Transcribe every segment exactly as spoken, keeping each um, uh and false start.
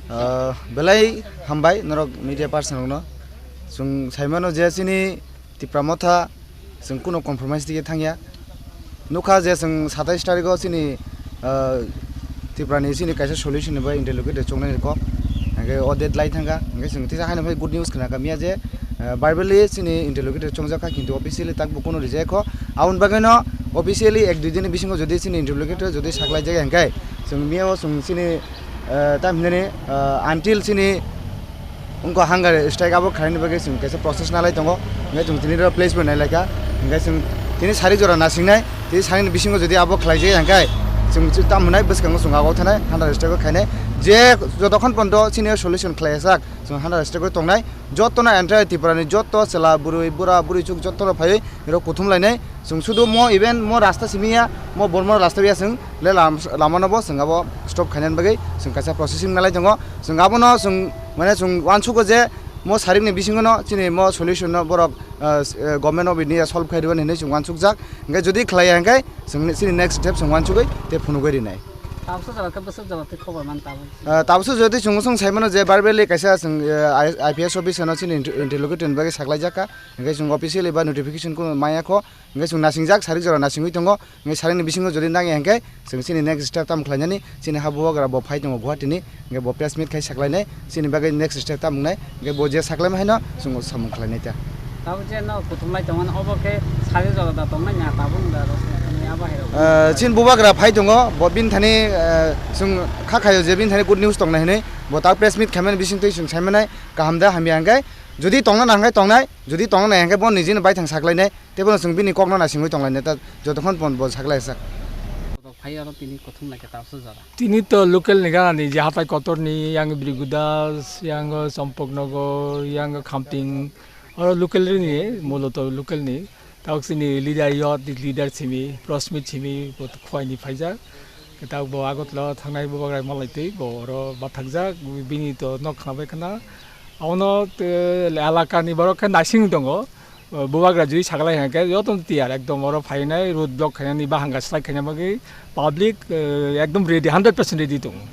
Ah, belai hambai norok media person rokno. Chwng saimano je chini Tipra Motha chwng kuno compromise dige thangya. Nukha je chwng satais tarikh o chini, ah, Tipra ni chini kaisa solution ni bai interlocutor chongnai kok. Hingke o date lai thangkha. Hingke chwng tisa haino phai good news khna kamiya je, ah, verbally chini interlocutor chongjak kha, kintu officially tak bo kuno rijak kho. Aboni bagwi no officially ek dui din ni bisingo jodi chini interlocutor jodi saklai jagya hingke chwng miya o chwng chini, ah, tam hinani, ah, until chini Wngkha hunger strike abo khlaini bagwi chwng kaisa process nalai tongo. Hingkhe chwng tini oro placement nailaikha. Hingkhe chwng tini sari jora nasingnai, tini sari ni bisingo jodi abo khlaijak ya hingkhe chwng tam hwnai bwskango chwng abo thanai hunger strike o khainai. Je jotokhon pondo chini solution khlaijak chwng hunger strike o tongnai. Jotono entire Tripura ni joto chwla bwrwi bura bwrwi chuk jotono phaiwi oro kuthum lainai. Chwng sudu mo even mo rasta simi ya, mo Bormoro rasta ya chwng le lam-, lama no bo chwng abo stop khainani bagwi chwng kaisa processing nalai tongo. Chwng abono chwng mane chwng uansugo je mo sarik ni bisingo no chini mo solution no borok, ah, s-, eh, government of India solve khai rwani hinwi chwng uansukjak. Hingke jodi khlaiya hingke chwng chini next step chwng uansugwi tei phunugwi rinai. Tabuksa jora khe bwswk jora tei khobor man tabuk. Ah, tabuksa jora tei chwng chwng sai mano je verbally kaisa chwng, eh, I-, I P S officer no chini inter-, interlocutor ni bagwi saklaijak kha. Hingke chwng officially ba notification kuno maya kho. Hingke chwng nasingjak, sarik jora nasingwi tongo. Hingke sarikni bisingo jodi nangya hingke chwng chini next step tamo khlainani, chini ha bubagra bo phai tongo Guwahati ni, hingke bo press meet khai saklainai, chini bagwi next step tamo wngnai, hingke bo je saklaima haino chwng samung khlainai ta. Tabuk je no kuthumlai tongo, obo khe sarik jora da tongnai na tabuk da rosni abo hai rok. Ah, chini bubagra phai tongo, bo bini thani, ah, chwng kha khaio je bini thani good news tongnai hinwi, bo ta press meet khaimani bisingtwi chwng saimanai kaham da hamya hingke, jodi tongna nang hingke tongnai, jodi tongna nai hingke bo nijini baithang saklainai. Tei bono chwng bini kokno naisingwi tonglainai ta, jotokhon pon bo saklaijak. Phai oro tini kuthum lai khe tabuksa jora. Tini to local ni gana ni je hatai kotor ni, yang Brigu Das, yang Champaknagar, yang Khamting, oro local ni, muloto local ni. Tabuk chini leader, youth leader simi, Prosmit simi, bo khwai ni phaijak. Tabuk bo Agartala thangnai bubagra malai twi, bo oro bathakjak, bini to nok khna bai khna. Abono, eh, elaka ni borok khe naising tongo. Bubagra jui saklai hingke joto tiyar ekdom oro phainai road block khainani bahanga slai khaina bagwi public, eh, ekdom ready, hundred percent ready tongo.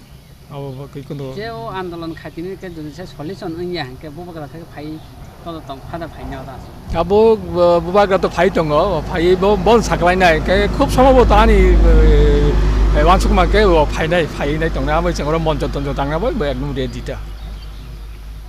Abo bagwi kono je o andolon khaitini khe jodi se solution wngya hingke bubagra khe phai tolo tong phada phaina oro aswk. Abo, eh, bubagra to phai tongo, phai bo bon saklainai khe khub somobo to ani, eh, eh, wansukma khe bo phainai, phainai tongnai abo chwng oro monjo tonjo tangna bo ekdom ready ta.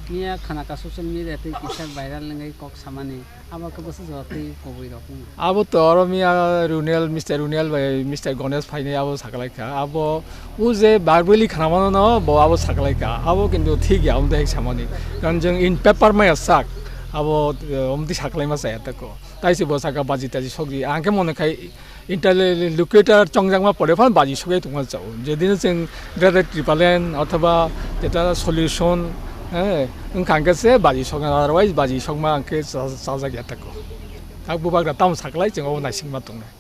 Miya khana ka social media tei kisa viral wngwi kok samani. Abo khe bwswk jora twi kubui rok wngya. Abo to oro miya Runel, Mister Runel bai Mister Ganesh phainai abo saklaikha. Abo o je verbally khnamano no bo abo saklaikha. Abo kintu thik ya, omo tei samani. Karon jwng in paper maya sak. Abo, eh, omo tei saklaima chaya ta ko. Tai se bo saka baji taji sokji. Ang khe mone khai interlocutor chongjakma pore phan baji sokjak tongma chao. Jedin chwng Greater Tipraland othoba jeta solution, eh, wngkha hingke se baji sokna, otherwise baji sokma hingke cha-, chajak ya tako. Tak bubagra tamo saklai chwng obo naisingma tongnai.